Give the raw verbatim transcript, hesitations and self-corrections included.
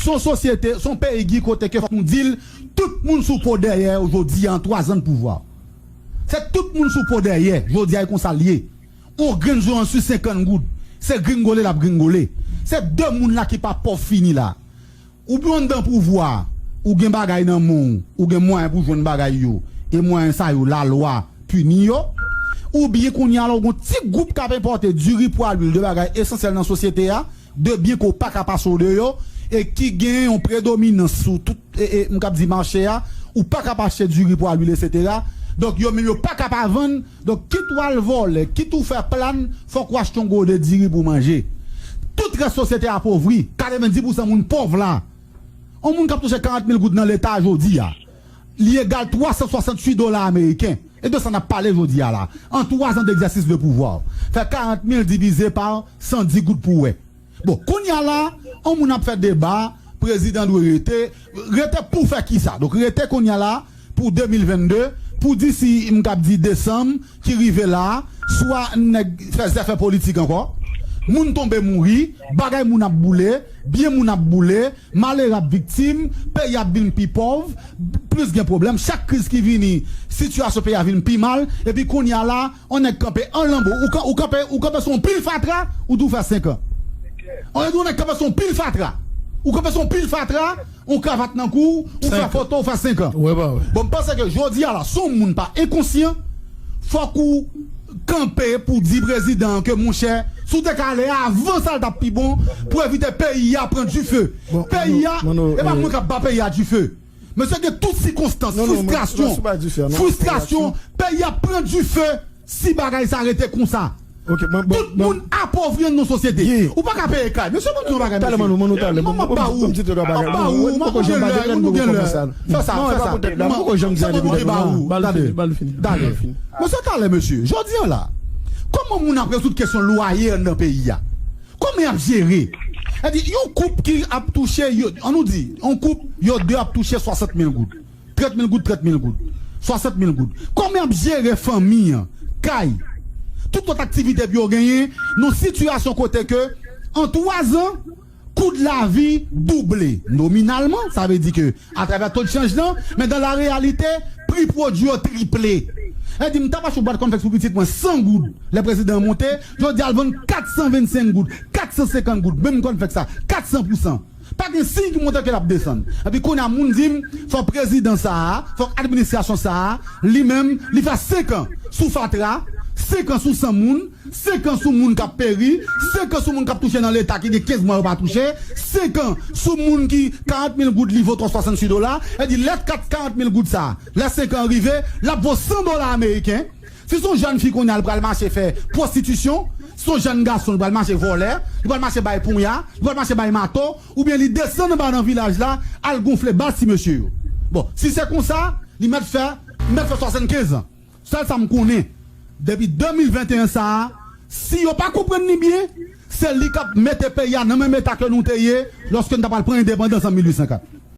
Se yon sosyete, se yon peyi, Guy, kote ke fòk nou di l, tout moun sou po dèyè yo jodi a an twa zan de pouvwa. Se tout moun sou po dèyè, jodi a e konsa l ye. On grenn zo an sou senkant goud, se gringole l ap gringole. Se de moun la ki pa pòv fini la. Ou byen anndan pouvwa, ou gen bagay nan men w, ou gen mwayen pou jwenn bagay yo, e mwayen sa yo, lalwa pini yo. Oubyen kounye a la, ou gen yon ti gwoup k ap enpòte diri, pwa, lwil, de bagay esansyèl nan sosyete a, de byen ke w pa ka pase w de yo, e ki gen yon predominans sou tout, e, e, m kab di mache a, ou pa ka pa achte diri, pwa, lwil, etsetera. Donk, yo menm yo pa ka pa vann. Donk, kit w al vòlè, kit ou fè plan, fòk ou achte yon gode diri pou w manje. Tout rès sosyete a apovri. Katrevenndis pousan moun pòv la. Yon moun k ap touche karant mil goud nan Leta jodi a, li egal twa san swasanntuit dola ameriken. E de sa n ap pale jodi a la. An twa zan degzèsis de pouvwa, fè karant mil divize pa san di goud pou w wè. Bon, kounye a la, yon moun ap fè deba, prezidan dwe rete. Rete pou fè kisa? Donk, rete kounye a la, pou de mil vennde, pou di si m kab di desanm ki rive la, swa nèg fè zèfè politik ankò, moun tonbe mouri, bagay moun ap boule, byen moun ap boule, malere ap viktim, peyi ap vin pi pòv, plis gen pwoblèm. Chak kriz ki vini, sitiyasyon peyi a vin pi mal, epi kounye a la, on nèg kanpe an lanbo, ou, kan- ou kanpe, ou kanpe sou yon pil fatra, ou di w fè senk an. On nèg kanpe sou yon pil fatra, ou kanpe sou yon pil fatra, yon kravat nan kou w, ou fè foto, ou fè senk an. Bon, m panse ke jodi a la, si yon moun pa enkonsyan, fòk ou kanpe pou di prezidan an ke, monchè, si w te ka ale avan sa, l t ap pi bon, pou evite peyi a pran dife. Peyi a, e pa mwen k ap ba peyi a dife. Mesye, gen tout sikonstans, fristrasyon, fristrasyon, peyi a pran dife si bagay sa rete konsa. Tout moun apovri nan sosyete. Ou pa ka peye kay. Mesye, ban m di yon bagay, mesye. Mwen, m ap ba ou, m ap ba ou, m ap gen lè, nou gen lè. Fè sa, fè sa. Mwen, m ap ba ou. Tande, tande. Mesye, talè, mesye. Jodi a la, kòman moun ap rezoud kesyon lwaye anndan peyi a? Kòman y ap jere? Sètadi, yon koup ki ap touche, yo, ann nou di, yon koup, yo de ap touche swasant mil goud. Trant mil goud, trant mil goud. Swasant mil goud. Kòman y ap jere fanmi an, kay, tout lòt aktivite pou yo genyen, nan sitiyasyon kote ke, an twa zan, kou de lavi double. Nominalman, sa vle di ke atravè to de chanj lan, men dan la reyalite, pri pwodui yo triple. Sètadi, m t ap achte yon bwat kònflèks pou pitit mwen san goud, lè prezidan an monte, jodi a l vann kat san vennsenk goud, kat san senkant goud, menm kònflèks sa, kat san pousan. Pa gen siy ki montre ke l ap desann. Epi kounye a, moun di m, fòk prezidan sa a, fòk administrasyon sa a, li menm, li fè senk an sou fatra, senk an sou san moun, senk an sou moun k ap peri, senk an sou moun k ap touche nan Leta ki gen kenz mwa yo pa touche, senk an sou moun ki karant mil goud li vo twa swasanntuit dola, e di lè kat karant mil goud sa, lè senk an rive, l ap vo san dola ameriken. Si se yon jèn fi kounye a, li pral mache fè pwostitisyon, si se yon jèn gason, li pral mache vòlè, li pral mache bay ponya, li pral mache bay mato, oubyen li desann anba nan vilaj la, al gonfle bal ti mesye yo. Bon, si se konsa, li mèt fè, li mèt fè swasannkenz an. Sèl sa m konnen, depi de mil venteyen sa a, si yo pa konprann li byen, se li k ap mete peyi a nan menm eta ke nou te ye lòske n ta pral pran endepandans an mil uit san kat.